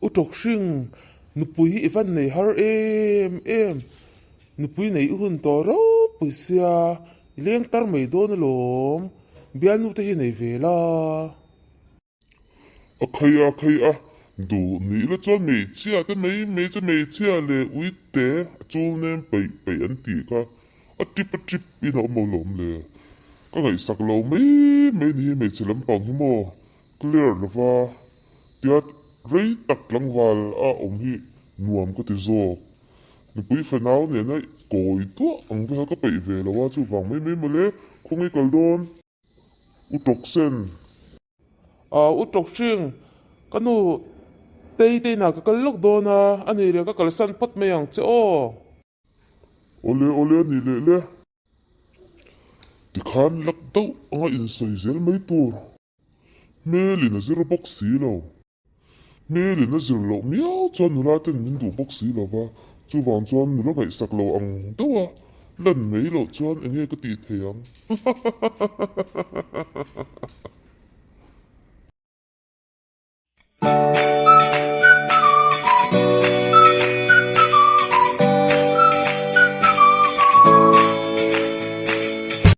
U Tawkhring, nupui hi i van nei har em em, nupui nei i hun tawh ropui sia, i leng tar mai dawn alawm, bialnu te hi nei ve la. A khai a khai a, duh nih la chuan hmeichhia te mai mai chu hmeichhia leh uite a chul nem peih peih an tih kha a tip a tip in a awm alawm le. Ka ngaihsak lo mai mai ni hi hmeichhe lampang hi maw clear lova tia rei tak tlangval a awm hi nuam ka ti zawk. Nupui fanau nena kawi duah ang veka ka peih ve lo a chuvang mai mai mawle khawngaih kal dawn. U Tawksen. Aw U Tawkhring, ka nu Tei te inah ka kal lawk dawn a, a ni leh ka kalsan phawt mai ang che aw. Awle awle a ni leh le. Tikhan lak deuh anga insawi zel mai tur. Hmelin a zir bawk si lo. Hmelin a zir loh miau chuan nula ten min duh bawk si lo va, chuvang chuan nula ngaihsak lo ang deuh a lan mai loh chuan eng nge ka tih thei ang?